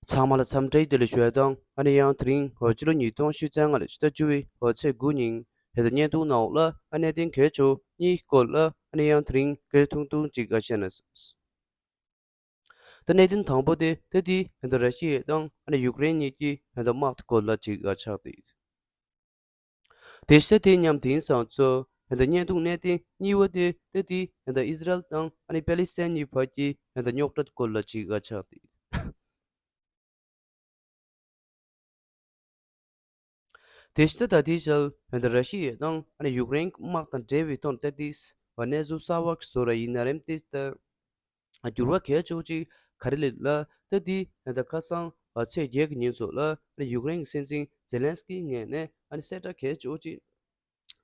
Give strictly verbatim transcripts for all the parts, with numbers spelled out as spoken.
ཚང་མ་ལ་འཚམས་འདྲི་བདེ་ལེགས་ཞུ་ཡ་དང་། ཨ་ནི་ཡང་དེ་རིང་འོ་ཕྱི་ལོ་ཉིས་སྟོང་ཉི་ཤུ་རྩ་ལྔ་ལོའི་ཕྱི་ཟླ་བཅུ་པའི་འོ་ཚེས་དགུ་ཉིན་ཧེ་ད་བརྙན་ཐུང་ནང་ལ་ཨ་གནད་དོན་གལ་ཆེ་བ་གཉིས་སྐོར་ལ་ཨ་ནི་ཡང་དེ་རིང་སྐད་ཆ་ཐུང་ཐུང་ཅིག་ཨ་བཤད་ན། ད་གནད་དོན་དང་པོ་དེ་ད་དེ་ཧེ་ད་ར་ཤི་ཡ་དང་ཨ་ནི་ཡུཀ་རེན་གཉིས་ཀྱི་ཧེ་ད་དམག་དེ་སྐོར་ལ་ཅིག་ཨ་ཆགས་ཏེ། དེ་ཤ་དེ་མཉམ་དེང་སང་ཚོ་ཧན་ད་བརྙན་ཐུང་གནད་དོན་གཉིས་པ་དེ་ཏེ་ཏེ་ཧན་ད་ཨིས་རལ་དང་ཨ་ནི་པེ་ལི་སི་ཐན་གཉིས་བར་གྱི་ཧན་ད་རྙོག་དྲ་སྐོར་ལ་ཅིག་ཨ་ཆགས་ཏེ། དེ་ཤ་ད་དེ་ཤལ་ཧན་ད་ར་ཤི་ཡ་དང་ཨ་ནི་ཡུཀ་རེན་དམག་དང་འབྲེལ་བའི་ཐོག་ཏེ་ཏེ་བ་གནས་ཚུལ་གསར་བ་བཟོ་ར་ཡིན་ན་རེམ་ཏེ་ད། འགྱུར་བ་གལ་ཆེ་བོ་ཅིག་ག་རེ་སླེབས་ལ། ད་འདི་ད་ཁ་སང་ཚེས་བརྒྱད་ཀྱི་ཉིན་སོགས་ལ་ཡུཀ་རེན་གྱི་སྲིད་འཛིན་ཛེ་ལན་སི་ཀིའི་ངོས་ནས་ཨ་ནི་གསལ་བསྒྲགས་གལ་ཆེ་བོ་ཅིག་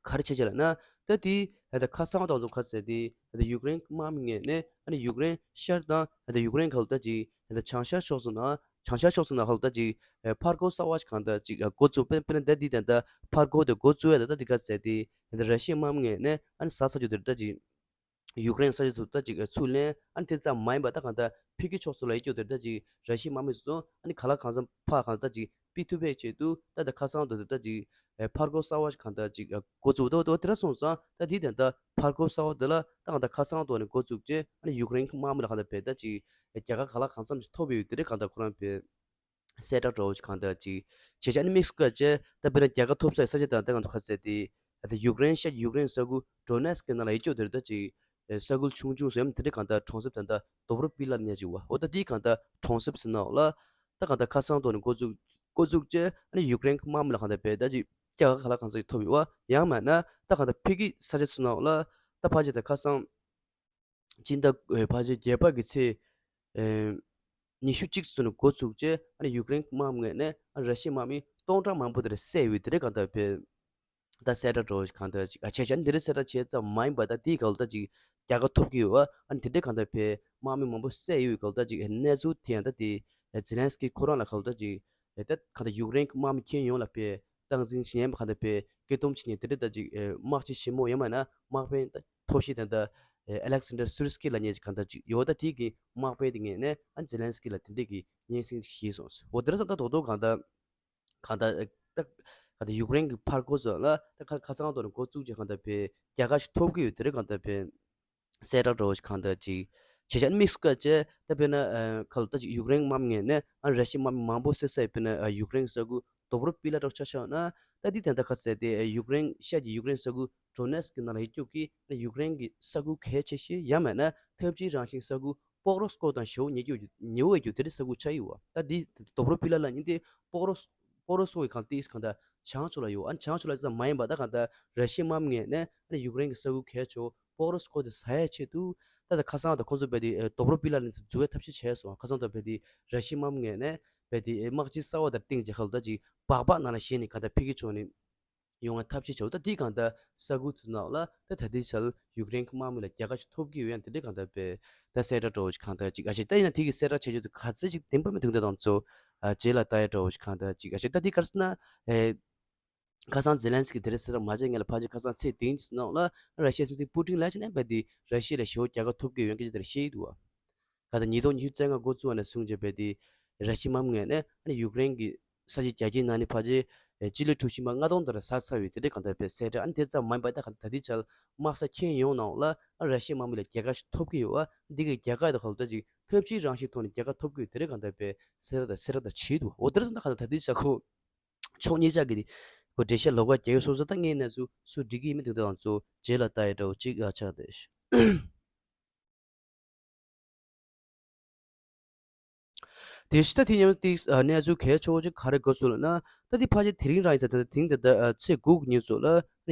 ག་རེ་བྱས་བྱས་ལ་ན། ད་འདི་ད་ཁ་སང་དང་ཚོ་ཁ་ཟེར་འདི་ད་ཡུཀ་རེན་དམག་མི་ངོས་ནས་ཨ་ནི་ཡུཀ་རེན་ཤར་དང་ད་ཡུཀ་རེན་ག་ལ་ད་ཅིག་ད་བྱང་ཤར་ཕྱོགས་སུ་ན། བྱང་ཤར་ཕྱོགས་སུ་ན་ག་ལ་ད་ཅིག་ཕར་རྒོལ་གསར་བ་ཞིག་གང་ད་ཅིག་འགོ་བཙུགས། དཔེར་ན་ད་འདི་ད་ད་ཕར་རྒོལ་དེ་འགོ་བཙུགས་ཡ་ད་ད་འདི་ག་ཟེར་འདི་ད་ར་ཤི་ཡའི་དམག་མི་ངོས་ནས་ཨ་ནི་ཟ་ས་རྒྱུ་དེ་ད་ཅིག་ཡུཀ་རེན་ས་ཆ་ཚོ་ད་ཅིག་ཚུར་ལེན། ཨ་ནི་དེ་ཙམ་མ་ཡིན་པ་ད་གང་ལྟར་ཕ་གི་ཕྱོགས་ཚོ་ལ་ཡི་སྐྱོ་དེར་ད་ཅིག་ར་ཤི་དམག་མི་ཚོ་ཨ་ནི་ག་ལ་གང་འཚམ་ཕར་གང་ལྟར་ཅིག་ཕུད་ཐུབ་པའི་ཆེད་དུ་ད་ད་ཁ་སང་དུ་དེར་ད་ཅིག་ཕར་རྒོལ་གསར་བ་ཞིག་གང་ལྟར་ཅིག་འགོ་བཙུགས། ད་འོ་དེ་འདྲ་སོང་ཙང་ད་དེ་དེ་ད་ཕར་རྒོལ་གསར་བ་དེ་ལ་ད་གང་ལྟར་ཁ་སང་དུ་ནས་འགོ་བཙུགས་རྗེས་ཨ་ནི་ཡུཀ་རེན་དམག་མི་ལ་གང་ལྟར་བས་ད་ཅིག་རྒྱལ་ཁ་ག་ལ་གང་འཚམ་ཞིག་ཐོབ་ཡོད་དེ་རེད། གང་ལྟར་ཁོ་རང་བས། གསལ་བསྒྲགས་འདྲ་བོ་ཞིག་གང་ལྟར་ཅིག་བྱས་བྱས་ཨ་ནི་དམིགས་སུ་བཀར་བྱས་ད་དཔེར་ན་རྒྱལ་ཁ་ཐོབ་ས་ཡི་ས་ཆ་དང་ད་ང་ཚོ་ཁ་གསལ་ཏེ་ད་ཡུཀ་རེན་ཤར་ཡུཀ་རེན་ས་ཁུལ་ཌོ་ནེ་སི་ཀི་ནང་ལ་ཡི་སྐྱོ་དེར་ད་ཅིག་ས་ཁུལ་ཆུང་ཆུང་སོ་ཡམ་དེ་འདྲ་གང་ལྟར་གྲོང་གསེབ་ད་ལྟ་དོབ་རོ་པི་ལ་ཉེ་ཅིག་བ་འོ་ད་དེའི་གང་ལྟར་གྲོང་གསེབ་ཟེར་ནའོ་ལ་ད་གང་ལྟར་ཁ་སང་ཐོག་ནས་འགོ་བཙུགས་འགོ་བཙུགས་བྱས་ཨ་ནི་ཡུཀ་རེན་དམག་མི་ལ་གང་ལྟར་བས་ད་ཅིག་རྒྱལ་ཁ་ག་ལ་གང་ས་ཞིག་ཐོབ་ཡོད་བ། ཡང་མིན་ན་ད་གང་ལྟར་ཕ་གི་ས་ཆ་ཚོ་ནའོ་ལ་ད་ཕལ་ཆེར་ད་ཁ་སང་སྤྱི་ཟླ་ཕལ་ཆེར་བརྒྱད་པ་གི་ཚེས་ཉི་ཤུ་གཅིག་ཚུན་འགོ་ཚུགས་རྗེས་ཨ་ནི་ཡུཀ་རེན་དམག་མི་ངོས་ནས་ཨ་ར་ཤི་ཡའི་དམག་མི་སྟོང་ཕྲག་མང་པོ་དེར་བསད་ཡོད་དེ་རེད། གང་ལྟར་བས་ད་གསལ་བསྒྲགས་འདྲ་བོ་ཞིག་གང་ལྟར་ཅིག་ཨ་བྱས་བྱས་འདི་རེད། གསལ་བསྒྲགས་བྱས་ཙམ་མ་ཡིན་པ་ད་དེའི་སྐབས་ལ་ད་ཅིག་རྒྱལ་ཁ་ཐོབ་ཀྱི་ཡོད་བ། ཨ་ནི་དེ་འདྲའི་གང་ལྟར་བས་དམག་མི་མང་པོ་བསད་ཡོད་པའི་སྐབས་ལ་ད་ཅིག་གནས་ཚུལ་དེ་ཡང་ད་དེ་ཛེ་ལན་སི་ཀི་ཁོ་རང་ལ་གང་ལྟར་ཅིག་ད་གང་ལྟར་ཡུཀ་རེན་དམག་མི་ཁྱོན་ཡོངས་ལ་བས་སྟངས་འཛིན་བྱེད་མཁན་གང་ལྟར་བས་སྐྱིད་སྡུག་བྱེད་མཁན་དེ་འདྲ་ད་ཅིག་དམག་སྤྱི་ཆེན་མོ་ཡང་མིན་ན་དམག་དཔོན་ད་མཐོ་ཤོས་དེ་འདྲ། ཨེ་ཨ་ལེག་སན་ཌར་སུར་སི་ཀི་ལབ་མཁན་ཅིག་གང་ལྟར་ཅིག་ཡོད། ད་དེ་གི་དམག་དཔོན་དེ་ངོས་ནས་ཨ་ཛེ་ལན་སི་ཀི་ལ་དེ་འདྲས་ཀྱི་སྙན་སེང་ཅིག་བྱས་སོང་། འོ་དེ་འདྲ་སོང་ད་རྡོག་རྡོག་གང་ལྟར་གང་ལྟར་ཨེ་ད་གང་ལྟར་ཡུཀ་རེན་གྱི་ཕར་རྒོལ་སོགས་ལ་ད་ཁ་ཁ་སང་ཐོག་ནས་འགོ་བཙུགས་བྱས་གང་ལྟར་བས་རྒྱལ་ཁ་ཞིག་ཐོབ་ཀྱི་ཡོད་དེ་རེད། གང་ལྟར་བས་གསལ་བསྒྲགས་འདྲ་བོ་ཞིག་གང་ལྟར་ཅིག་བྱས་བྱས་དམིགས་སུ་བཀར་བྱས་ད་དཔེར་ན་ཨེ་ག་ལ་ད་ཅིག་ཡུཀ་རེན་དམག་མི་ངོས་ནས་ཨ་ར་ཤི་ཡའི་དམག་མི་མང་པོ་བསད་ས་ཡི་དཔེར་ན་ཨ་ཡུཀ་རེན་གྱི་ས་ཁུལ་དོབ་རོ་པི་ལ་འདྲ་བོ་ཆ་བཞག་ན། ད་འདི་དེ་འདྲ་ག་ཟེར་ཏེ་ཡུཀ་རེན་ཤར་གྱི་ཡུཀ་རེན་ས་ཁུལ་ཌོ་ནེ་སི་ཀི་ནང་ལ་ཡི་སྐྱོ་གི་ཡུཀ་རེན་གྱི་ས་ཁུལ་གལ་ཆེ་ཤོས་ཡང་མིན་ན་འཐབ་ཇུས་རང་བཞིན་ས་ཁུལ་པོག་རོ་སི་ཀོ་དང་ཞེ་པོ་ཉེ་སྐྱོ་ཉེ་བོ་ཡི་རྒྱུ་དེ་འདྲའི་ས་ཁུལ་ཆགས་ཡོད་བ། ད་འདི་དོབ་རོ་པི་ལ་ལ་ཉིན་དེ་པོག་རོ་པོག་རོ་སི་ཀོ་གི་གང་ཏིས་གང་ད་བྱང་ཕྱོགས་ལ་ཡོད། ཨ་ནི་བྱང་ཕྱོགས་ལ་ཙམ་མ་ཡིན་པ་ད་གང་ད་ར་ཤི་ཡའི་དམག་མི་ངོས་ནས་ཨ་ནི་ཡུཀ་རེན་གྱི་ས་ཁུལ་གལ་ཆེ་བོ་པོག་རོ་སི་ཀོ་དེ་ཟ་ཡའི་ཆེད་དུ་ད་ད་ཁ་སང་ད་ཁོང་ཚོ་བས་དེ་དོབ་རོ་པི་ལ་ནས་འཛུལ་བའི་ཐབས་ཤེས་བྱས་སོང་། ཁ་སང་ད་བས་དེ་ར་ཤི་ཡའི་དམག་མི་ངོས་ནས་བས་དེ་དམག་སྤྱི་གསར་བ་དང་བསྟུན་བྱས་ཁ་ལོ་ད་ཅིག་སྦག་སྦག་ནང་ལ་བཞེས་ནས་གང་ད་ཕ་གི་ཕྱོགས་ནས། ཡོང་བའི་ཐབས་ཤེས་བྱའོ། ད་འདི་གང་ལྟར་ས་ཁུལ་དེ་ནང་ལ་ད་ད་ལྟའི་ཆར་ཡུཀ་རེན་གྱི་དམག་མི་ལ་རྒྱལ་ཁ་ཞིག་ཐོབ་ཀྱི་ཡོད་ཡང་དེ་འདྲའི་གང་ལྟར་བས་ད་གསལ་བསྒྲགས་འདྲ་བོ་ཞིག་གང་ལྟར་ཅིག་ཨ་ཅེ་ད་ཡིན་ན་དེ་གི་གསལ་བསྒྲགས་བྱེད་རྒྱུ་དེ་ག་ཚོད་ཅིག་བདེན་པ་མི་འདུག་ད་དང་ཚོ་ཨ་རྗེས་ལ་ལྟ་ཡ་འདྲ་བོ་ཞིག་གང་ལྟར་ཅིག་ཨ་ཅེ་ད་འདི་ག་རེ་ཟེར་ན་ཨེ་ཁ་སང་ཛེ་ལན་སི་ཀི་དེ་རེད་ཟེར་མ་བྱས་ངས་ལ་ཕལ་ཆེར་ཁ་སང་ཚེས་བདུན་ནང་ལ་ར་ཤི་ཡའི་སྲིད་འཛིན་པུ་ཏིན་ལ་ཅི་ནས་བས་དེ་ར་ཤི་ཡ་ལ་ཞེ་པོ་རྒྱལ་ཁ་ཐོབ་ཀྱི་ཡོད་མཁན་ཅིག་དེ་རེད་བཤད་ཀྱི་འདུག་བ། ག་ད་ཉིས་སྟོང་ཉི་ཤུ་རྩ་ལྔ་འགོ་བཙུགས་པ་ནས་བཟུང་བྱས་པའི་དེ་ར་ཤི་ཡའི་དམག་མི་ངོས་ནས་ཨ་ནི་ཡུཀ་རེན་གྱི་ས་ཆའི་རྒྱ་ཁྱོན་ནང་ནས་ཕལ་ཆེར་སྤྱི་ལེ་གྲུ་བཞི་མ་ལྔ་སྟོང་དེ་ར་ཟ་ཚར་ཡོད་དེ་འདྲའི་གང་ལྟར་བས་གསལ་བསྒྲགས། ཨ་ནི་དེ་ཙམ་མ་ཡིན་པ་ད་ག་ད་ལྟའི་ཆར་དམག་ས་ཁྱོན་ཡོངས་ནང་ལ་ཨ་ར་ཤི་ཡའི་དམག་མི་ལ་རྒྱལ་ཁ་ཞིག་ཐོབ་ཀྱི་ཡོད་བ། འདི་གི་རྒྱལ་ཁ་དེ་ག་ལ་ད་ཅིག་འཐབ་ཇུས་རང་བཞིན་ཐོག་ནས་རྒྱལ་ཁ་ཐོབ་ཀྱི་ཡོད་དེ་འདྲའི་གང་ལྟར་བས་གསལ་བསྒྲགས་དང་གསལ་བསྒྲགས་དང་བྱེད་འདུག་འོ་དེ་ར་ད་ག་ད་ད་ལྟའི་ཆར་ཁོ་ཕྱོགས་གཉིས་ཆ་གི་དེ་ཁོ་འགྲེལ་བཤད་ལོགས་ཀ་རྒྱག་ཡོད་སོང་ཙང་ད་ངས་གནས་ཚུལ་སུ་འགྲིག་གི་ཡིན་མིན་དེ་འདྲ་དང་ཚོ་རྗེས་ལ་ལྟ་ཡ་འདྲ་བོ་ཅིག་ཨ་ཆགས་བསྡད། དེ་ཕྱི་ད་དེ་མཉམ་དུ་གནས་ཚུལ་གལ་ཆེ་བོ་ཅིག་ག་རེ་གོ་སོང་ལབ་ན། ད་དེ་ཕལ་ཆེར་དེ་རིང་རང་ཡིན་ཙང་ད་དེང་ད་ལྟ་ཚེས་དགུ་གི་ཉིན་ཚོ་ལ་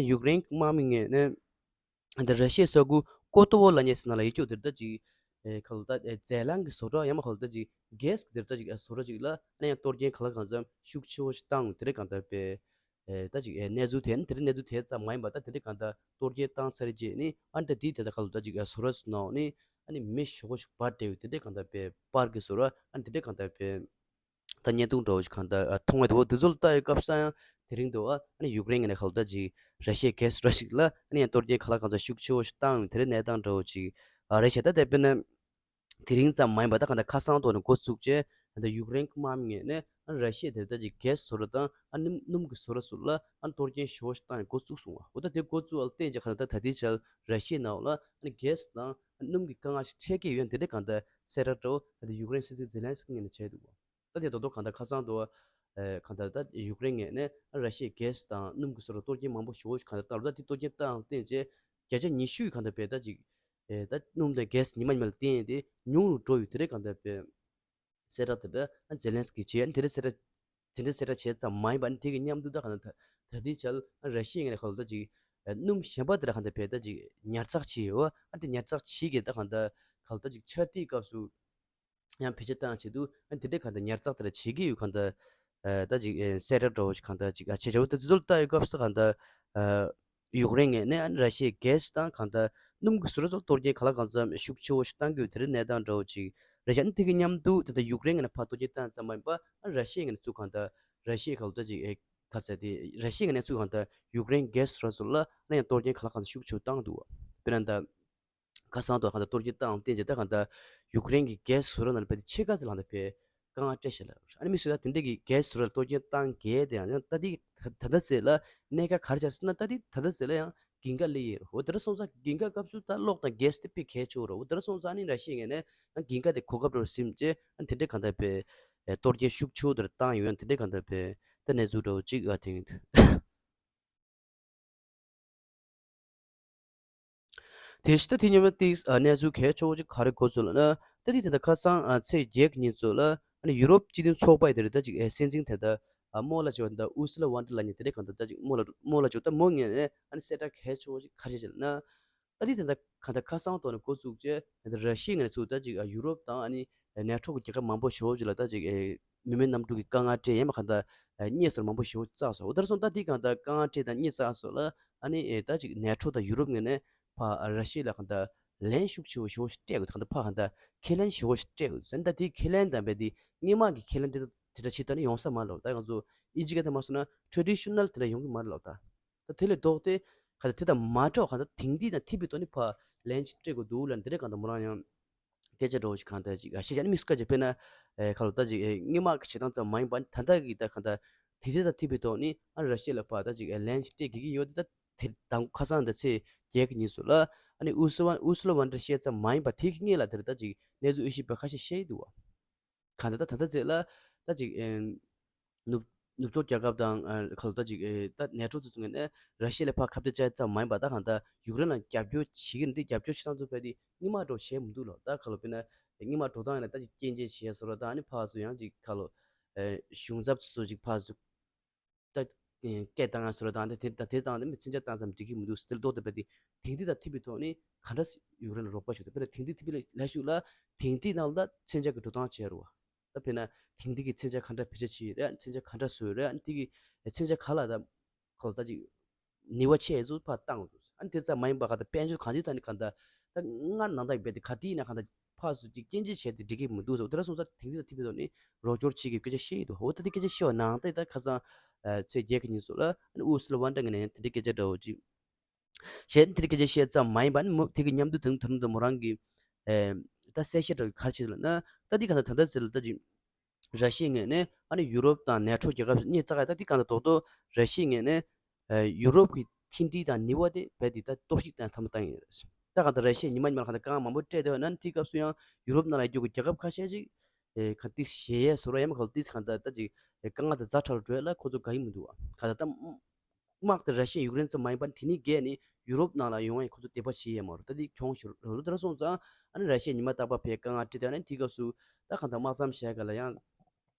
ཡུཀ་རེན་དམག་མི་ངོས་ནས་ད་ར་ཤི་ཡའི་ས་ཁུལ་ཀོ་ཏོ་བོ་ལབ་མཁན་ཟེར་ན་ལ་ཡི་སྐྱོ་དེར་ད་ཅིག་ཁ་ལོ་ད་རྫས་རླངས་ཀྱི་བཟོ་གྲྭ་ཡང་མ་ཁ་ལོ་ད་ཅིག་གེ་སི་གི་དེར་ད་ཅིག་བཟོ་གྲྭ་ཅིག་ལ་ཨ་ནི་ཡང་གཏོར་སྐྱོན་ག་ལ་གང་འཚམ་ཤུགས་ཆེ་བོ་ཞིག་བཏང་དེ་རེད་གང་ལྟར་པས། ཨེ་ད་ཅིག་ཨེ་གནས་ཚུལ་དེ་ནི་དེ་རིང་གནས་ཚུལ་དེ་ཙམ་མ་ཡིན་པ་ད་དེ་འདྲའི་གང་ལྟར་གཏོར་སྐྱོན་བཏང་ཚར་རྗེས་ནི་ཨ་ནི་ད་དེའི་དེ་འདྲ་ཁ་ལོ་ད་ཅིག་ཨེ་བཟོ་གྲྭ་ནང་ནི་ཨ་ནི་མི་ཞེ་པོ་ཞིག་འབར་བསྡད་ཡོད་དེ་འདྲའི་གང་ལྟར་པའི་པར་གྱི་བཟོ་གྲྭ་ཨ་ནི་དེ་འདྲའི་གང་ལྟར་པའི་ད་བརྙན་ཐུང་འདྲ་བོ་ཞིག་གང་ལྟར་ཨ་མཐོང་བ་དེ་འོ་དེ་ཚོ་ལ་ལྟ་ཡི་སྐབས་སུ་ཡང་དེ་རིང་དུ་ཨ་ནི་ཡུཀ་རེན་གྱི་ནས་ཁ་ལོ་ད་ཅིག་ར་ཤི་ཡའི་གེ་སི་འདྲ་ཞིག་ལ་ཨ་ནི་ཡང་གཏོར་སྐྱོན་ག་ལ་གང་ཚ་ཤུགས་ཆེ་བོ་ཞིག་བཏང་ཡོད་དེ་འདྲའི་གནས་སྟངས་འདྲ་བོ་ཅིག་ཨ་རེད་བྱས། ད་དེ་དཔེར་ན། དེ་རིང་ཙམ་མ་ཡིན་པ་ད་གང་ལྟར་ཁ་སང་ཐོག་ནས་འགོ་བཙུགས་རྗེས་ ད་ལྟ་ཡུཀ་རེན་གྱི་དམག་མི་ངོས་ནས་ཨ་ར་ཤི་ཡ་དེར་ད་ཅིག་གེ་སི་བཟོ་ར་དང་ཨ་སྣུམ་སྣུམ་གྱི་བཟོ་ར་ཚོ་ལ་ཨ་གཏོར་སྐྱོན་ཞེ་པོ་ཞིག་བཏང་ནས་འགོ་བཙུགས་སོང་བ། འོ་ད་དེ་འགོ་བཙུགས་པ་ལ་བརྟེན་བྱས་ག་ད་ད་ལྟའི་ཆར་ར་ཤི་ཡའི་ནང་ལ་ཨ་ནི་གེ་སི་དང་ཨ་སྣུམ་གྱི་དཀའ་ངལ་ཞིག་འཕྲད་ཀྱི་ཡོད་ཡ་དེ་འདྲའི་ག་ད་གསལ་བསྒྲགས་འདྲ་བོ་ད་ལྟ་ཡུཀ་རེན་སྲིད་འཛིན་ཛེ་ལན་སི་ཀི་ངོས་ནས་བྱས་འདུག་བ། ད་དེ་རྡོག་རྡོག་གང་ལྟར་ཁ་སང་དུ་ཨ་གང་ལྟར་ད་ཡུཀ་རེན་ངོས་ནས་ཨ་ར་ཤི་ཡའི་གེ་སི་དང་སྣུམ་གྱི་བཟོ་ར་གཏོར་སྐྱོན་མང་པོ་ཞེ་པོ་ཞིག་གང་ལྟར་བཏང་ལ། ད་དེ་གཏོར་སྐྱོན་བཏང་བརྟེན་བྱས་བརྒྱ་ཆ་ཉི་ཤུ་ཡི་གང་ལྟར་བས་ད་ཅིག་ཨེ་ད་སྣུམ་དང་གེ་སི་ཉི་མ་ཉི་མ་ལ་བརྟེན་ཏེ་ཉུང་རུ་འགྲོ་ཡོད། དེ་འདྲའི་གང་ལྟར་བས་གསལ་བསྒྲགས་དེ་འདྲ་ཨ་ཛེ་ལན་སི་ཀིས་བྱས། ཨ་ནི་དེ་འདྲའི་གསལ་བསྒྲགས་དེ་འདྲའི་གསལ་བསྒྲགས་བྱས་ཙམ་མ་ཡིན་པ། ཨ་ནི་དེ་གི་མཉམ་དུ་ད་གང་ལྟར་ད་ད་ལྟའི་ཆར་ཨ་ར་ཤི་ཡའི་ངོས་ནས་གང་ལྟར་ད་ཅིག་ཨེ་སྣུམ་གཞན་པ་དེ་འདྲ་གང་ལྟར་བས་ད་ཅིག་ཉར་ཚགས་བྱས་ཡོད། ཨ་དེ་ཉར་ཚགས་བྱེད་ཀྱི་ད་གང་ལྟར་གང་ལྟར་ཅིག་ཆར་དུས་སྐབས་སུ་ཡང་བེད་སྤྱོད་བཏང་བྱེད་དུས་ཨ་དེ་འདྲའི་གང་ལྟར་ཉར་ཚགས་དེ་འདྲ་བྱེད་ཀྱི་ཡོད། གང་ལྟར་ཨ་ད་ཅིག་ཨེ་གསལ་བསྒྲགས་འདྲ་བོ་ཞིག་གང་ལྟར་ཅིག་ཨ་བྱས་བྱས། འོ་ད་དེ་ཚོ་ལ་ལྟ་ཡོད་སྐབས་སུ་གང་ལྟར་ཨ་ཡུཀ་རེན་ངོས་ནས་ཨ་ནི་ར་ཤི་ཡའི་གེ་སི་དང་གང་ལྟར་སྣུམ་གྱི་བཟོ་ར་ཚོ་གཏོར་སྐྱོན་གང་ལ་གང་འཚམ་ཤུགས་ཆེ་བོ་ཞིག་བཏང་གི་ཡོད། དེ་འདྲའི་གནས་སྟངས་འདྲ་བོ་ཅིག་རེད་ཤག་ཨ་ནི་དེ་གི་མཉམ་དུ་ད་ལྟ་ཡུཀ་རེན་ངོས་ནས་ཕར་གཏོར་སྐྱོན་བཏང་ཙམ་མ་ཡིན་པ། ཨ་ནི་ར་ཤི་ཡའི་ངོས་ནས་ཚུར་གང་ལྟར་ར་ཤི་ཡའི་ག་ལ་ད་ཅིག་ཨེ་ག་ཚད་དེ་ར་ཤི་ཡའི་ངོས་ནས་ཚུར་གང་ལྟར་ཡུཀ་རེན་གེ་སི་བཟོ་ར་ཚོ་ལ་ཨ་ནི་ཡང་གཏོར་སྐྱོན་གང་ལ་གང་འཚམ་ཤུགས་ཆེ་བོ་བཏང་འདུག་བ། དཔེར་ན་ད་ཁ་སང་དུ་གང་ལྟར་གཏོར་སྐྱོན་བཏང་བརྟེན་བྱས་ད་གང་ལྟར་ཡུཀ་རེན་གྱི་གེ་སི་བཟོ་ར་ནང་ལ་དཔེ་དེ་ཕྱེད་ཀ་ཙམ་ལ་གང་ལྟར་དཔེ་དཀའ་ངལ་འཕྲད་ཤག་ལབ། ཨ་ནི་མི་སུ་ད་དེ་འདྲས་ཀྱི་གེ་སི་བཟོ་ར་ལ་གཏོར་སྐྱོན་བཏང་གལ་དེ་ཡང་ད་ལྟའི་ད་ད་ལྟ་ཚེ་ལ་གནད་འགག་ག་རེ་ཆགས་སོང་ན། ད་ལྟའི་ད་ལྟ་ཚེ་ལ་ཡང་འགན་ཁག་སླེབས་ཡོད་རེད། འོ་དེ་འདྲ་སོང་ཙང་འགན་ཁག་སྐབས་སུ་ད་གློག་དང་གེ་སི་དེ་དཔེ་གལ་ཆེ་བོ་རེད། འོ་དེ་འདྲ་སོང་ཙང་ཨ་ནི་ར་ཤི་ཡའི་ངོས་ནས་འགན་ཁག་དེ་གོ་སྐབས་འདྲ་བོ་ཟིན་བྱས་ཨ་ནི་དེ་འདྲས་གང་ལྟར་དཔེ་གཏོར་སྐྱོན་ཤུགས་ཆེ་བོ་དེ་འདྲ་བཏང་ཡོད། ཨ་ནི་དེ་འདྲས་གང་ལྟར་དཔེ་ད་གནས་ཚུལ་འདྲ་བོ་ཅིག་ཨ་དེ་ཡིན། དེ་བཞིན་ད་དེ་མཉམ་དུ་ཨ་གནས་ཚུལ་གལ་ཆེ་བོ་ཅིག་ག་རེ་གོ་སོང་ལབ་ན། ད་དེ་ད་ལྟ་ཁ་སང་ཨ་ཚེས་བརྒྱད་ཀྱི་ཉིན་ཚོ་ལ་ཨ་ནི་ཡུ་རོབ་སྤྱི་མཐུན་ཚོགས་པ་ཡི་དེ་རེད་ད་ཅིག་ཨེ་སྲིད་འཛིན་དེ་ད་ཨ་སྨོ་ལགས་ཅིག་ཡོད་ད་ཨུར་སུ་ལ་ཝོན་ཌར་ལ་ཡེན་དེ་འདྲས་གང་ལྟར་ད་ཅིག་སྨོ་ལགས་སྨོ་ལགས་ཅིག་ཡོད་ད་མོ་ངོས་ནས་ཨ་ནི་གསལ་བསྒྲགས་གལ་ཆེ་བོ་ཅིག་ག་རེ་བྱས་ལབ་ན། ད་དེ་ད་ལྟ་གང་ལྟར་ཁ་སང་ཐོག་ནས་འགོ་བཙུགས་བྱས་ད་ལྟ་ར་ཤི་ཡའི་ངོས་ནས་ཚུར་ད་ཅིག་ཨ་ཡུ་རོབ་དང་ཨ་ནི་ནེ་ཊོ་གི་རྒྱལ་ཁབ་མང་པོ་ཞེ་པོ་ཅིག་ལ་ད་ཅིག་ཨེ། མི་མེད་གནམ་གྲུ་གི་དཀའ་ངལ་འཕྲད་ཡས་མ་གང་ལྟར་ཨ་རྙེད་སོང་མང་པོ་ཞེ་པོ་བཙལ་སོང་། འོ་དེར་སོང་ད་དེ་གང་ལྟར་དཀའ་ངལ་འཕྲད་དང་རྙེད་བཙལ་སོང་ལ་ཨ་ནི་ཨེ་ད་ཅིག་ནེ་ཊོ་དང་ཡུ་རོབ་ངོས་ནས་ཕར་ར་ཤི་ཡ་ལ་གང་ལྟར་ལན་ཤུགས་ཆེ་བོ་ཞེ་པོ་ཞིག་སྤྲད་དགོས། གང་ལྟར་ཕར་གང་ལྟར་ཁས་ལེན་ཞེ་པོ་ཞིག་སྤྲད་དགོས་ཟེར། ད་དེ་ཁས་ལེན་དང་བས་དེ་སྔོན་མ་གི་ཁས་ལེན་དེ་དེ་འདྲ་ཅིག་ད་ནི་ཡོང་ས་མ་རེད་ལབ། ད་ང་ཚོ་ཨིན་ཇི་སྐད་ཐོག་མ་སོང་ན་ཊེ་རེ་ཌི་ཤ་ནལ་དེ་འདྲ་ཡོང་གི་མ་རེད་ལབ་ད། ད་དེ་ལས་ལྡོག་སྟེ་གང་ལྟར་དེ་དང་མ་འདྲ་བ་གང་ལྟར་དེང་དུས་དང་མཐུན་པའི་ཐོག་ནས་ཕར་ལན་ཅིག་སྤྲད་དགོས་འདུག་ལབ་ནས་དེ་འདྲ་གང་ལྟར་མོ་རང་ཡང་སྐད་ཆ་འདྲ་བོ་ཞིག་གང་ལྟར་ཅིག་ཨ་བཤད་བྱས་ནས་མི་སྐད་ཆ་དཔེར་ན་ཨེ་ག་ལ་ད་ཅིག་ཨེ་སྔོན་མ་གི་བྱེད་སྟངས་ཙམ་མ་ཡིན་པ་ད་ལྟ་གི་ད་གང་ལྟར་དེང་དུས་དང་མཐུན་པའི་ཐོག་ནས་ཨ་ར་ཤི་ཡ་ལ་ཕར་ད་ཅིག་ཨེ་ལན་ཅིག་སྤྲད་དགོས་ཀྱི་ཡོད། དེ་ད་དེ་དང་ཁ་སང་ད་ཚེས་བརྒྱད་ཀྱི་ཉིན་སུ་ལ་ཨ་ནི་ཨུར་སུ་ཝན་ཨུར་སུ་ལ་ཝོན་ཌར་བཤད་ཙམ་མ་ཡིན་པ་དེ་གི་སྔོན་ལ་དེར་ད་ཅིག་གནས་ཚུལ་དབྱེ་ཞིབ་པ་ཁ་ཤས་བཤད་ཀྱི་འདུག་བ། གང་ལྟར་ད་ད་ལྟ་ཚེ་ལ་ད་ཅིག་ཨེ་ནུབ་ནུབ་ཕྱོགས་རྒྱལ་ཁབ་དང་ཨ་ག་ལ་ད་ཅིག་ཨེ་ད་ནེ་ཊོ་ཚོ་ཚོ་ངོས་ནས་ར་ཤི་ཡ་ལ་ཕར་ཁ་གཏད་བཅག་ཙམ་མ་ཡིན་པ་ད་གང་ལྟར་ཡུཀ་རེན་ལ་རྒྱབ་སྐྱོར་བྱེད་ཀྱི་འདི་རྒྱབ་སྐྱོར་བྱེད་སྟངས་ཚོ་དཔེ་དེ་སྔོན་མ་འདྲ་བོ་བྱས་མི་འདུག་ལོ། ད་ག་ལ་དཔེར་ན་སྔོན་མ་འགྲོ་སྟངས་ཡིན་ན་ད་ཅིག་སྐྱོན་བརྗོད་བྱས་བཟོ་འདྲ་དང་ཨ་ནི་ཕར་ཚུར་ཡང་ཅིག་ག་ལ་ཨེ་གཞུང་ཚབ་ཚོ་ཅིག་ཕར་ཚུར་ད་སྐད་བཏང་ཡ་བཟོ་འདྲ་དང་དེ་དེ་དང་དེ་བཏང་དེ་མི་མཚོན་ཆ་བཏང་ཙམ་འགྲིག་གི་མི་འདུག་ཟེར་ལྡོག་སྟེ་དཔེ་དེ་དེང་དུས་དང་མཐུན་པའི་ཐོག་ནས་ག་འདྲ་ཡུཀ་རེན་ལ་རོགས་པ་ཞུ་ཐུབ། དཔེར་ན་དེང་དུས་ཐུབ་པའི་ལ་ཞུགས་ལ་དེང་དུས་ནང་ལ་མཚོན་ཆ་གི་འགྲོ་སྟངས་བྱས་རུ་བ། ད་དཔེར་ན་དེང་དུས་ཀྱི་མཚོན་ཆ་ག་འདྲ་བེད་སྤྱོད་བྱེད་ཡོད་རེད། མཚོན་ཆ་ག་འདྲ་བཟོ་ཡོད་རེད། དེ་གི་མཚོན་ཆ་ག་ལ་ད་ག་ལ་ད་ཅིག་ནུས་པ་ཆེ་ཚོ་ཕར་བཏང་འདུག་ཨ་ནི་དེ་ཙམ་མ་ཡིན་པ་ག་ད་དཔལ་འབྱོར་གང་ཅི་ད་ནི་ག་ད་ད་སྔར་ནང་ད་རྦད་དེ་ག་དེ་ཡིན་ན་ག་ད་ཕར་ཚུར་ཅིག་སྐྱོན་བརྗོད་བྱས་ཏེ་འགྲིག་གི་མི་འདུག་ཟེར། དེ་འདྲ་སོང་ཙང་དེང་དུས་དང་མཐུན་པའི་ཐོག་ནས་རོགས་སྐྱོར་བྱེད་ཀྱི་སྐད་ཆ་བཤད་ཀྱི་འདུག་འོ་ད་དེ་སྐད་ཆ་བཤད་པ་ནང་ད་ད་ཁ་སང་ཚེས་བརྒྱད་ཀྱི་ཉིན་སོགས་ལ་ཨ་ནི་ཨུ་སི་ལ་ཝན་ཏྲ་ངོས་ནས་དེ་འདྲའི་སྐད་ཆ་འདྲ་བོ་ཅིག་བཤད། དེ་འདྲའི་སྐད་ཆ་བཤད་ཙམ་མ་ཡིན་པ་ནི་མོ་དེ་གི་མཉམ་དུ་དེ་དེ་དུས་མོ་རང་གི་ཨེ་ད་གསལ་བཤད་འདྲ་བོ་ག་རེ་བྱེད་འདུག་ལབ་ན། ད་དེ་ག་ད་ད་ད་ཟེར་ལ་ད་ཅིག་ར་ཤི་ཡའི་ངོས་ནས་ཨ་ནི་ཡུ་རོབ་དང་ནེ་ཊོ་རྒྱལ་ཁབ་གཉིས་རྩ་ཁ་ད་དེ་ག་ད་རྡོག་རྡོག་ར་ཤི་ཡའི་ངོས་ནས་ཨེ་ཡུ་རོབ་ཀྱི་མཐུན་སྒྲིལ་དང་ནུས་པ་དེ་རྦད་དེ་ད་གཏོར་བཤིག་དང་ཐ་མ་བཏང་ཡོད་རེད། ད་ག་ད་ར་ཤི་ཡ་ཉི་མ་ཉི་མ་ལ་ག་ད་དཀའ་ངལ་མང་པོ་སྤྲད་བསྡད་ཡོད་ན་དེའི་སྐབས་སུ་ཡང་ཡུ་རོབ་ནང་ལ་ཡོད་རྒྱུ་རྒྱལ་ཁབ་ཁ་ཤས་ཅིག་ཨེ་ག་ཏིག་ཞེ་ཡས་བཟོ་ར་ཡ་མ་ག་ལ་ཏིག་ག་ད་ད་ཅིག་ཨེ་དཀའ་ངལ་དེ་ཛ་དྲག་རུ་འགྲོ་ཡ་ལ་ཁོ་ཚོ་དགའ་གི་མི་འདུག་བ། ག་ད་ད་དམག་དེ་ར་ཤི་ཡ་ཡུཀ་རེན་ཙམ་མ་ཡིན་པར་དེ་ནི་བརྒལ་ནས་ཡུ་རོབ་ནང་ལ་ཡོང་བའི་ཁོ་ཚོ་དད་པ་བྱེད་ཡས་མ་རེད། ད་དེ་གྱོང་ཞིག་རུ་དེ་འདྲ་སོང་ཙང་ཨ་ནི་ར་ཤི་ཡ་ཉི་མ་རྟག་པར་ཕར་དཀའ་ངལ་འཕྲད་དེ་ཨ་ནི་དེའི་སྐབས་སུ་ད་གང་ལྟར་དམག་མཚམས་བཞག་ག་ལ་ཡང་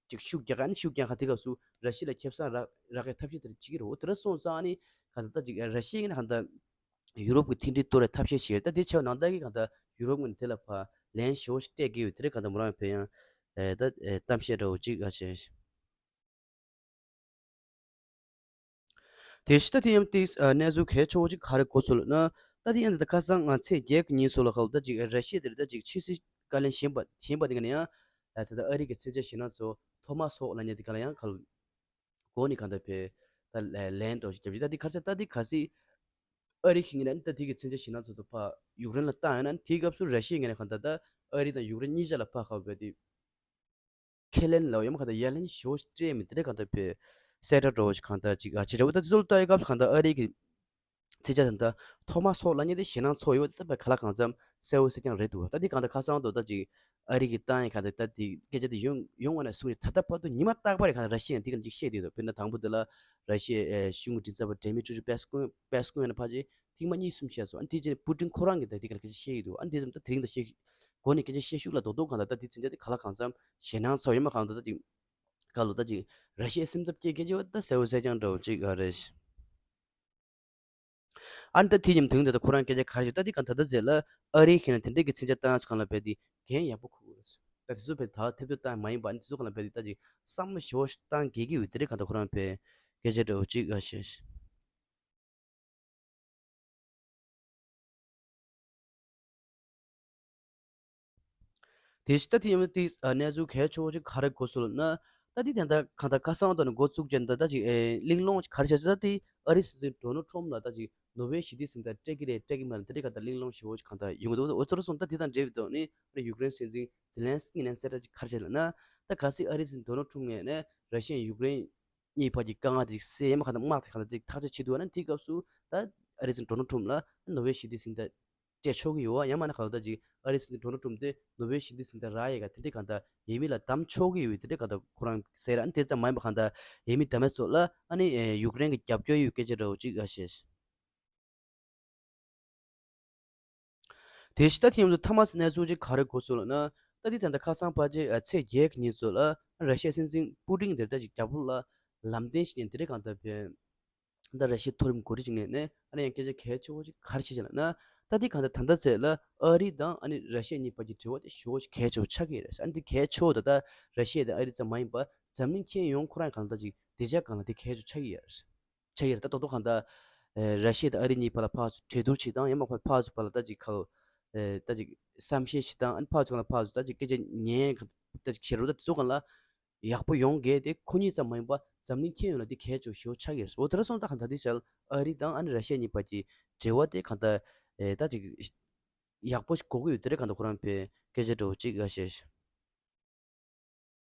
ཅིག་ཤུགས་རྒྱག་ག་ཨ་ནི་ཤུགས་རྒྱག་ག་དེའི་སྐབས་སུ་ར་ཤི་ཡ་ལ་ཁེ་བཟང་རག་རག་གི་ཐབས་ཤེས་དེ་འདྲ་བྱེད་ཀྱི་རེད། འོ་དེ་འདྲ་སོང་ཙང་ཨ་ནི་གང་ལྟར་ད་ཅིག་ར་ཤི་ཡ་ངོས་ནས་གང་ལྟར་ཡུ་རོབ་ཀྱི་མཐུན་སྒྲིལ་གཏོར་བའི་ཐབས་ཤེས་བྱེད་ཡོད། ད་དེ་ཆེ་བ་ནང་ལྟར་གྱི་གང་ལྟར་ཡུ་རོབ་ངོས་ནས་དེ་ལ་ཕར་ལན་ཞེ་པོ་ཞིག་སྤྲད་ཀྱི་ཡོད། དེ་རིང་གང་ལྟར་མོ་རང་ཕར་ཡང་ཨེ་ད་ཨེ་གཏམ་བཤད་འདྲ་བོ་ཅིག་ཨ་བྱས། དེ་བཞིན་ད་དེ་ཡང་ཏིས་ཨ་གནས་ཚུལ་གལ་ཆེ་བོ་ཅིག་ག་རེ་གོ་སོང་ལབ་ན། ད་དེ་ཡང་འདི་ད་ཁ་སང་ང་ཚེས་བརྒྱད་ཀྱི་ཉིན་སོགས་ལ་ཁ་ལོ་ད་ཅིག་ར་ཤི་ཡ་དེ་རེད་ད་ཅིག་ཕྱི་སྲིད་བཀའ་བློན་གཞན་པ་གཞན་པ་དེ་ག་ནས་ཡང་ཨ་ད་ད་ཨ་རི་གི་མཚོན་ཆ་བཞེས་སྣ་ཚོགས་ཐོ་མ་སོགས་ལབ་མཁན་དེ་ག་ལ་ཡང་ཁ་ལོ་གོ་ནས་གང་ལྟར་ཕེ་ད་ལན་འགྲོ་ཞིག་རྒྱབ་ཅིག་ད་དེ་ག་རེ་ད་དེ་ག་སྲིད་ཨ་རི་ཁེ་ངེ་ན་ད་དེ་གི་མཚོན་ཆ་བཞེས་སྣ་ཚོགས་ད་ཕར་ཡུཀ་རེན་ལ་བཏང་ཡོད་ན་དེའི་སྐབས་སུ་ར་ཤི་ཡ་ངོས་ནས་གང་ལྟར་ད་ཨ་རི་དང་ཡུཀ་རེན་གཉིས་ཆ་ལ་ཕར་ཁ་ལོ་ཕེ་དེ། ཁས་ལེན་ལ་ཡང་མ་གང་ལྟར་ཡ་ལན་ཞེ་པོ་སྤྲད་མི་དེ་འདྲ་གང་ལྟར་བས་གསལ་བསྒྲགས་འདྲ་བོ་ཞིག་གང་ལྟར་ཅིག་ཨ་བྱེད་བྱ་བོ་ད་དེ་ཚོ་ལ་ལྟ་ཡི་སྐབས་སུ་གང་ལྟར་ཨ་རི་གི་མཚོན་ཆ་དེ་འདྲ་ཐོག་མ་སོགས་ལ་ཉེ་དེ་ཞེད་སྣང་ཚོར་ཡོད་ད་པའི་ག་ལ་གང་འཚམ་གསལ་བོ་གསལ་རྐྱང་རེད་འདུག་ད་འདི་གང་ལྟར་ཁ་སང་དུ་ད་ཅིག་ཨ་རི་གི་ཏང་ཡིན་གང་ལྟར་ད་འདི་སྐད་ཆ་དེ་ཡོང་ཡོང་བ་ནས་བཟུང་ནས་ད་ལྟ་བར་དུ་ཉི་མ་རྟག་པར་གང་ལྟར་ར་ཤི་ཡ་འདི་གང་ཅིག་བཤད་བསྡད་འདུག་དཔེར་ན་དང་པོ་དེ་ལ་ར་ཤི་ཡའི་གཞུང་གི་མགྲིན་ཚབ་པ་ཌེ་མི་ཊི་རི་པེ་སི་ཀོ་པེ་སི་ཀོ་ཡིན་ན་ཕལ་ཆེར་ཐེངས་མ་གཉིས་གསུམ་བཤད་སོང་། ཨ་ནི་དེ་རྗེས་ནས་པུ་ཏིན་ཁོ་རང་གིས་ད་འདི་གང་ལྟར་སྐད་ཆ་བཤད་ཀྱི་འདུག་ཨ་ནི་དེ་ཙམ་ད་དེ་རིང་ད་བཤད་སྒོ་ནས་སྐད་ཆ་བཤད་ཤུགས་ལ་རྡོག་རྡོག་གང་ལྟར་ད་འདི་མཚོན་ཆ་དེ་ག་ལ་གང་འཚམ་ཞེད་སྣང་ཚོར་ཡོད་མ་གང་ལྟར་ད་ཅིག་ག་ལོ་ད་ཅིག་ར་ཤི་ཡའི་སེམས་འཚབ་སྐྱེ་སྐད་ཆ་བ་ད་གསལ་བོ་གསལ་རྐྱང་འདྲ་བོ་ཅིག་ཨ་རེད། ཨ་ནི་ད་དེ་ཉམས་དུས་འདི་ད་ཁོ་རང་སྐད་ཆ་ག་རེ་ཞུ་ད་འདི་གང་ད་ད་ཟེར་ལ་ཨ་རི་ཁྱེད་རང་དེ་འདྲས་ཀྱི་མཚོན་ཆ་བཏང་ཚོ་གང་ལ་བས་འདི་འགན་ཡག་པོ་འཁུར་དགོས་རེད། ད་དེ་ཚོ་བས་ད་ཐེབས་ཐེབས་བཏང་མ་ཡིན་པ་ཨ་ནི་དེ་ཚོ་གང་ལ་བས་འདི་ད་ཅིག་བསམ་བློ་ཞེ་པོ་ཞིག་བཏང་དགོས་ཀྱི་ཡོད་དེ་འདྲས་གང་ད་ཁོ་རང་བས་སྐད་ཆ་འདྲ་བོ་ཅིག་ཨ་ཤེས། དེ་ཕྱི་ད་དེ་ཡང་དེ་གནས་ཚུལ་གལ་ཆེ་བོ་ཅིག་ག་རེ་འགོ་ཚུགས་ལབ་ན། ད་དེ་དེ་འདྲ་གང་ལྟར་ཁ་སང་དང་ནི་འགོ་བཙུགས་བྱས་ད་ད་ཅིག་ཨེ་གླེང་སློང་ག་རེ་བྱས་ད་དེ་ཨ་རིའི་སྲིད་འཛིན་ཌོ་ནལ་ཁྲོམ་ལ་ད་ཅིག་ནོ་བེལ་ཞི་བདེའི་གཟེངས་རྟགས་སྤྲད་ཀྱི་རེད་སྤྲད་ཀྱི་མ་རེད་དེ་འདྲའི་གང་ལྟར་གླེང་སློང་ཞེ་བོ་ཅིག་གང་ལྟར་ཡོང་གི་འདུག་འོ་ཚོར་སོང་ད་དེ་དང་འབྲེལ་བའི་ཐོག་ནས་ཨ་རི་ཡུཀ་རེན་སྲིད་འཛིན་ཛེ་ལན་སི་ཀི་ནས་གསལ་བསྒྲགས་ཅིག་ག་རེ་བྱས་ལབ་ན། ད་གལ་སྲིད་ཨ་རིའི་སྲིད་འཛིན་ཌོ་ནལ་ཁྲོམ་ངོས་ནས་ར་ཤི་ཡ་ཡུཀ་རེན་གཉིས་བར་གྱི་དཀའ་ངལ་དེ་ཅིག་སེལ་ཡས་མ་གང་ལྟར་དམག་དེ་གང་ལྟར་ཅིག་ཐག་གཅོད་བྱེད་འདུག་ཨ་ན་དེའི་སྐབས་སུ་ད་ཨ་རིའི་སྲིད་འཛིན་ཌོ་ནལ་ཁྲོམ་ལ་ནོ་བེལ་ཞི་བདེའི་གཟེངས་རྟགས་སྤྲད་ཆོག་གི་ཡོད་པ་ཡང་མིན་ན་གང་ལྟར་ཅིག་ཨ་རིའི་སྲིད་འཛིན་ཌོ་ནལ་ཁྲོམ་དེ་ནོ་བེལ་ཞི་བདེའི་གཟེངས་རྟགས་རག་ཡས་ག་དེ་འདྲའི་གང་ལྟར་ཡས་མས་ལ་བདམས་ཆོག་གི་ཡོད་པའི་དེ་འདྲའི་གང་ལྟར་ཁོ་རང་ཟེར། ཨ་ནི་དེ་ཙམ་མ་ཡིན་པ་གང་ལྟར་ཡས་མས་བདམས་མཁན་ཚོ་ལ་ཨ་ནི་ཡུཀ་རེན་གྱི་རྒྱབ་སྐྱོར་ཡོད་སྐད་ཆ་འདྲ་བོ་ཅིག་ཨ་བཤད། དེ་ཕྱི་ད་ཐེངས་ཚོ་ཐ་མ་སི་གནས་ཚུལ་ཅིག་ག་རེ་གོ་སོང་ལབ་ན། ད་དེ་ད་ལྟ་ཁ་སང་ཕལ་ཆེར་ཚེས་བརྒྱད་ཀྱི་ཉིན་ཚོ་ལ་ར་ཤི་ཡའི་སྲིད་འཛིན་པུ་ཏིན་དེར་ད་ཅིག་རྒྱབ་ལོགས་ལ་ལམ་སྟོན་ཞིག་ཡིན་དེ་འདྲའི་གང་ལྟར་བས། ད་ར་ཤི་ཡའི་མཐོ་རིམ་འགོ་ཁྲིད་ཅིག་ངོས་ནས་ཨ་ནི་ཡང་སྐད་ཆ་གལ་ཆེ་བོ་ཅིག་ག་རེ་བྱས་ཀྱི་ལབ་ན། ད་འདི་གང་ལྟར་ད་ལྟ་ཚེ་ལ་ཨ་རི་དང་ཨ་ནི་ར་ཤི་ཡ་གཉིས་བར་གྱི་འབྲེལ་བ་དེ་ཞེ་པོ་ཅིག་གལ་ཆེ་བོ་ཆགས་ཀྱི་རེད། ཨ་ནི་འདི་གལ་ཆེ་བོ་ད་ལྟ་ར་ཤི་ཡ་དང་ཨ་རི་ཙམ་མ་ཡིན་པར་འཛམ་གླིང་ཁྱོན་ཡོངས་ཁོ་རང་གང་ལྟར་ཅིག་བདེ་འཇགས་སྒང་ལ་དེ་གལ་ཆེ་བོ་ཆགས་ཀྱི་ཡོད་རེད། ཆགས་ཀྱི་རེད། ད་རྡོག་རྡོག་གང་ལྟར་ཨེ་ར་ཤི་ཡ་དང་ཨ་རི་གཉིས་བར་ལ་ཕར་ཚུར་གྲོས་བསྡུར་བྱེད་སྟངས་ཡང་མ་ཁོ་ཕར་ཚུར་བར་ལ་ད་ཅིག་ཁ་ཨེ་ད་ཅིག་བསམ་ཤེས་བྱེད་སྟངས་ཨ་ནི་ཕར་ཚུར་གང་ལ་ཕར་ཚུར་ད་ཅིག་སྐད་ཆ་ཉན་ད་ཅིག་བྱེད་རོགས་ད་དེ་ཚོ་གང་ལ། ཡག་པོ་ཡོང་གལ་ཏེ་ཁོ་གཉིས་ཙམ་མ་ཡིན་པ་འཛམ་གླིང་ཁྱོན་ཡོངས་ལ་འདི་གལ་ཆེ་བ་ཞེ་པོ་ཆགས་ཀྱི་རེད། འོ་དེ་འདྲ་སོང་ཙང་གང་ལྟར་འདི་ཞལ་ཨ་རི་དང་ཨ་ནི་ར་ཤི་ཡ་གཉིས་བར་གྱི་འབྲེལ་བ་དེ་གང་ལྟར་ཨེ་ད་ཅིག་ཡག་པོ་ཞིག་དགོས་ཀྱི་ཡོད་དེ་རེད། གང་ལྟར་ཁོ་རང་པའི་སྐད་ཆ་འདྲ་བོ་ཅིག་ཨ་བཤད་ཤག་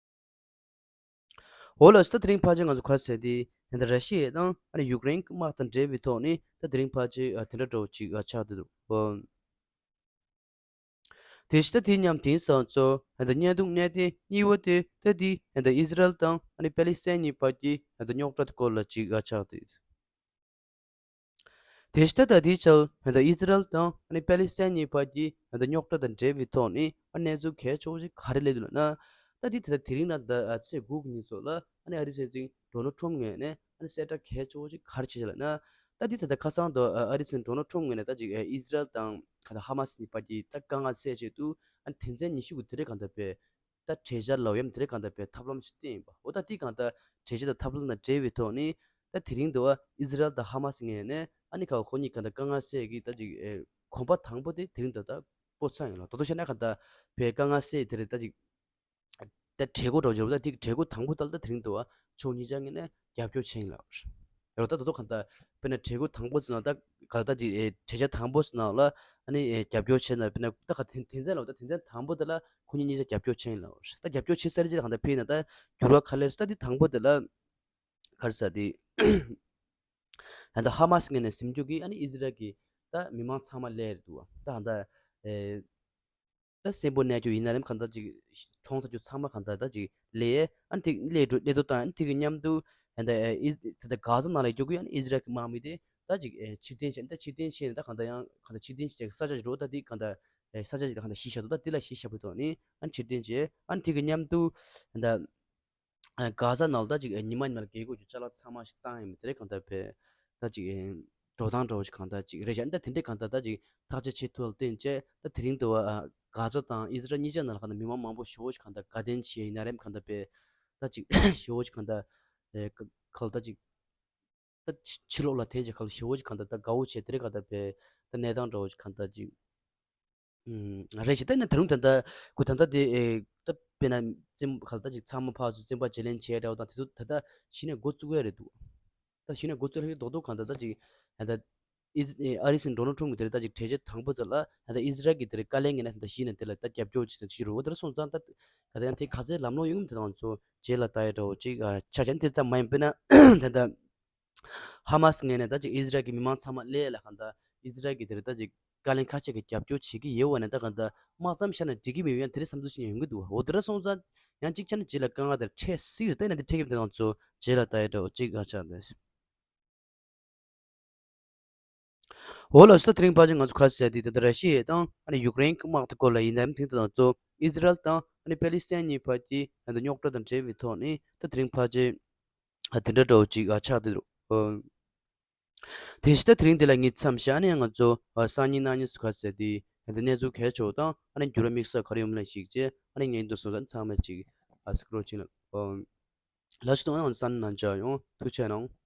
འོ་ལགས་སོ། ད་དེ་རིང་ཕལ་ཆེར་ང་ཚོ་ག་རེ་ཟེར་དེ་ད་ལྟ་ར་ཤི་ཡ་དང་ཨ་ནི་ཡུཀ་རེན་དམག་དང་འབྲེལ་བའི་ཐོག་ནས་ད་དེ་རིང་ཕལ་ཆེར་ཨ་དེ་འདྲ་འདྲ་བོ་ཅིག་ཨ་ཆགས་བསྡད་འདུག་དེ་ཕྱི་ད་དེ་མཉམ་དེང་སང་ཚོ་ཧན་ད་བརྙན་ཐུང་གནད་དོན་གཉིས་པ་དེ་ད་དེ་ཧན་ད་ཨི་ཟི་རལ་དང་ཨ་ནི་པེ་ལི་སི་ཐན་གཉིས་བར་གྱི་ཧན་ད་རྙོག་དྲ་དེ་སྐོར་ལ་ཅིག་ཨ་ཆགས་ཏེ། དེ་ཕྱི་ད་ད་དེའི་ཆར་ཧན་ད་ཨི་ཟི་རལ་དང་ཨ་ནི་པེ་ལི་སི་ཐན་གཉིས་བར་གྱི་ཧན་ད་རྙོག་དྲ་དང་འབྲེལ་བའི་ཐོག་ནས་ཨ་གནས་ཚུལ་གལ་ཆེ་བོ་ཞིག་ག་རེ་སླེབས་འདུག་ལབ་ན། ད་དེ་ད་ད་དེ་རིང་ན་ད་ཨ་ཚེས་དགུ་གི་ཉིན་ཚོ་ལ་ཨ་ནི་ཨ་རིའི་སྲིད་འཛིན་ཌོ་ནལ་ཁྲོམ་ངོས་ནས་ཨ་ནི་གསལ་བསྒྲགས་གལ་ཆེ་བོ་ཅིག་ག་རེ་བྱས་ཤག་ལབ་ན། ད་འདི་ད་ལྟ་ཁ་སང་དུ་ཨ་རིའི་སྲིད་འཛིན་ཌོ་ནལ་ཁྲོམ་ངོས་ནས་ད་ཅིག་ཨི་ཟི་རལ་དང་ག་ད་ཧ་མ་སི་གཉིས་བར་གྱི་ད་དཀའ་ངལ་སེལ་ཆེད་དུ་ཨ་ནི་དོན་ཚན་ཉི་ཤུ་གི་དེ་རིང་གང་ལྟར་བའི་ད་གྲོས་འཆར་ལབ་ཡམ་དེ་རིང་གང་ལྟར་བའི་ཐབས་ལམ་ཞིག་བཏོན་ཡིན་པ། འོ་ད་འདི་གང་ལྟར་གྲོས་འཆར་དང་ཐབས་ལམ་དང་འབྲེལ་བའི་ཐོག་ནས་ད་དེ་རིང་དུ་ཨི་ཟི་རལ་དང་ཧ་མ་སི་ངོས་ནས་ཨ་ནི་ཁ་ཁོ་གཉིས་གང་ལྟར་དཀའ་ངལ་སེལ་གྱི་ད་ཅིག་ཨེ་གོམ་པ་དང་པོ་དེ་དེ་རིང་དུ་ད་སྤོ་ཚར་ཡིན་ལ། ད་དུང་བཤད་ན་གང་ལྟར་བའི་དཀའ་ངལ་སེལ་དེ་རིང་ད་ཅིག་ད་གྲོས་འགོ་འགྲོ་ཆོག་ད་ཐིག་གྲོས་འགོ་དང་པོ་ད་ལ་ད་དེ་རིང་འདུག་བ། ཕྱོགས་གཉིས་ཆ་ངོས་ནས་རྒྱབ་སྐྱོར་བྱས་ཡིན་ལ། རོ་ད་ད་དུང་གང་ལྟར་དཔེར་ན་གྲོས་འགོ་དང་པོ་ཟེར་ན་ད་ག་ད་ཅིག་ཨེ་གྲོས་འཆར་དང་པོ་ཟེར་ན་ལ་ཨ་ནི་ཨེ་རྒྱབ་སྐྱོར་བྱས་ན་དཔེར་ན་ད་ག་དེ་དོན་ཚན་ལ་ད་དོན་ཚན་དང་པོ་དེ་ལ་ཁོ་གཉིས་གཉིས་ཆ་རྒྱབ་སྐྱོར་བྱས་ཡིན་ལ། ད་རྒྱབ་སྐྱོར་བྱས་ཚར་རྗེས་ལ་གང་ལྟར་ཕེབས་ན་ད་འགྱུར་བ་ག་ལེར་ད་དེ་དང་པོ་དེ་ལ་ག་རེ་ཟེར་དེ་ད་ད་ཧ་མ་སི་ངོས་ནས་ཟིན་རྒྱུ་གི་ཨ་ནི་ཨི་ཟི་རལ་གི་ད་མི་མང་ཚང་མ་སླེབས་རེད་འདུག་བ། ད་ད་ཨེ། ད་གསོན་པོ་གནས་རྒྱུ་ཡིན་ན་རེམ་གང་ལྟར་ཅིག་གྲོངས་ཚར་རྒྱུ་ཚང་མ་གང་ལྟར་ད་ཅིག་ལས་ཨ་ནི་ཐིག་ལས་འགྲོ་ལས་དོ་དང་ཨ་ནི་ཐིག་གི་མཉམ་དུ་ཨ་ད་ཨེ་ཨི་ད་ད་གྷ་ཟ་ནང་ལ་རྒྱུ་གུ་ཨ་ནི་ཨི་ཟི་རལ་གི་དམག་མི་དེ་ད་ཅིག་ཨེ་ཕྱིར་འཐེན་བྱས་ད་ཕྱིར་འཐེན་བྱས་ནས་ད་གང་ལྟར་ཡང་གང་ལྟར་ཕྱིར་འཐེན་བྱས་ས་ཆ་ཅིག་རོ་ད་དེ་གང་ལྟར་ཨེ་ས་ཆ་ཅིག་ད་གང་ལྟར་གཞི་བཞག་འདུག་ད་དེ་ལ་གཞི་བཞག་པའི་ཐོག་ནས་ཨ་ནི་ཕྱིར་འཐེན་བྱས་ཨ་ནི་ཐིག་གི་མཉམ་དུ་ཨ་ད། གྷ་ཟ་ནང་ལ་ད་ཅིག་ཉི་མ་ཉི་མ་ལ་རྒྱལ་སྒོ་གི་ཅ་ལག་ཚང་མ་ཞིག་བཏང་ཡིན་མི་དེ་རེད་གང་ལྟར་བས་ད་ཅིག་འགྲོ་སྟངས་འདྲ་བོ་ཞིག་གང་ལྟར་ཅིག་རེད་ཤག་ད་དེ་འདྲས་གང་ལྟར་ད་ཅིག་ཐག་གཅོད་བྱེད་ཐུབ་ལ་བརྟེན་བྱས་ད་དེ་རིང་དུ་བ་གྷ་ཟ་དང་ཨི་ཟི་རལ་གཉིས་ཆ་ནང་ལ་གང་ལྟར་མི་མང་མང་པོ་ཞེ་པོ་ཞིག་གང་ལྟར་དགའ་ལྡན་བྱས་ཡིན་ན་རེམ་གང་ལྟར་བས་ད་ཅིག་ཞེ་པོ་ཞིག་གང་ལྟར་ག་ལ་ད་ཅིག་ད་ཕྱི་ཕྱི་ལོགས་ལ་འཐེན་བྱས་ག་ལ་ཞེ་པོ་ཞིག་གང་ལྟར་ད་དགའ་བོ་བྱས་དེ་རེད་གང་ལྟར་བས་ད་གནས་སྟངས་འདྲ་བོ་ཞིག་གང་ལྟར་ཅིག་ཨུམ། རེད་ཤག་ད་ནི་ད་རུང་ད་ལྟ་ཁོ་ད་ལྟ་དེ་ཨེ་ད་དཔེར་ན་བཙན་ག་ལ་ད་ཅིག་ཚང་མ་ཕར་ཚུར་བཙན་པ་བརྗེ་ལེན་བྱས་འདྲ་བ་དང་དེ་ཚོ་ད་ལྟ་གཞི་ནས་འགོ་བཙུགས་ཡ་རེད་འདུག་ད་གཞི་ནས་འགོ་བཙུགས་ཡ་རེད་རྡོག་རྡོག་གང་ལྟར་ད་ཅིག་ད་ལྟ་ཨི་ཨ་རིའི་སྲིད་འཛིན་ཌོ་ནལ་ཁྲོམ་གྱི་དེ་རེད་ད་ཅིག་གྲོས་ཆོད་དང་པོ་དེ་ལ་ད་ལྟ་ཨི་ཟི་རལ་གྱི་དེ་རེད་བཀའ་ལན་ངེས་ན་ད་ལྟ་གཞི་ནས་དེ་ལ་ད་རྒྱབ་སྐྱོར་བྱེད་ད་ཅིག་རུ་འོ་དེ་ར་སོང་ཙང་ད་ ད་ལྟ་ཡང་དེ་ག་ཚད་ལམ་ལྷོང་ཡོང་གི་མིན་དེ་དང་ཚོ་རྗེས་ལ་ལྟ་ཡ་འདྲ་བོ་ཅིག་ཨ་ཆགས་ཀྱང་དེ་ཙམ་མ་ཡིན། དཔེར་ན་ད་ལྟ་ཧ་མ་སི་ངོས་ནས་ད་ཅིག་ཨི་ཟི་རལ་གྱི་མི་མང་ཚང་མ་སླེབས་ལ་གང་ལྟར་ཨི་ཟི་རལ་གྱི་དེ་རེད་ད་ཅིག་བཀའ་བློན་ཁ་ཤས་ཀྱིས་རྒྱབ་སྐྱོར་བྱེད་ཀྱི་ཡོད་པ་ནས་ད་གང་ལྟར་དམག་མཚམས་བཞག་ན་འགྲིག་གི་མེད་ཡང་དེ་རེད་བསམ་ཚུལ་ཞིག་ཡོང་གི་འདུག་འོ་དེ་འདྲ་སོང་ཙང་ཡང་གཅིག་ཆ་ནས་རྗེས་ལ་དཀའ་ངལ་དེ་འཕྲད་སྲིད་རེད། ད་ཡིན་ན་དེ་འཕྲད་ཀྱི་མེད་དེ་དང་ཚོ་རྗེས་ལ་ལྟ་ཡ་འདྲ་བོ་ཅིག་ཨ་ཆགས་འདུག་འོ་ལགས་སོ། དེ་རིང་ཕལ་ཆེར་ང་ཚོ་ཁ་གསལ་དེ་ད་ལྟ་ར་ཤི་ཡ་དང་ཨ་ནི་ཡུཀ་རེན་གྱི་དམག་དེ་སྐོར་ལ་ཡིན་ནམ། དེང་དུ་ང་ཚོ་ཨི་ཟི་རལ་དང་ཨ་ནི་པེ་ལི་སི་ཐན་གཉིས་བར་གྱི་ད་ལྟ་རྙོག་དྲ་དང་འབྲེལ་བའི་ཐོག་ནས་ད་དེ་རིང་ཕལ་ཆེར་ཨ་དེ་འདྲ་འདྲ་བོ་ཅིག་ཨ་ཆགས་བསྡད་འདུག་དེ་བཞིན་ད་དེ་རིང་འདི་ལ་ངས་མཚམས་བཞག་ནས་ང་ཚོ་ཨ་སང་ཉིན་གནངས་ཉིན་སུ་ཁ་གསལ་དེ་ད་ལྟ་གནས་ཚུལ་གལ་ཆེ་བ་དང་ཨ་ནི་འགྱུར་བ་དམིགས་བསལ་ག་རེ་ཡོང་མིན་ལ་གཞིགས་བྱས་ཨ་ནི་ངས་འདུག་སོང་ཙང་ཚང་མ་ཅིག་ཨ་སི་ཀྲོལ་བྱས་ན་ལགས་སོ། ད་ང་ཚོ་གསན་གནང་བྱ་ཡོང་། ཐུགས་རྗེ་གནང་།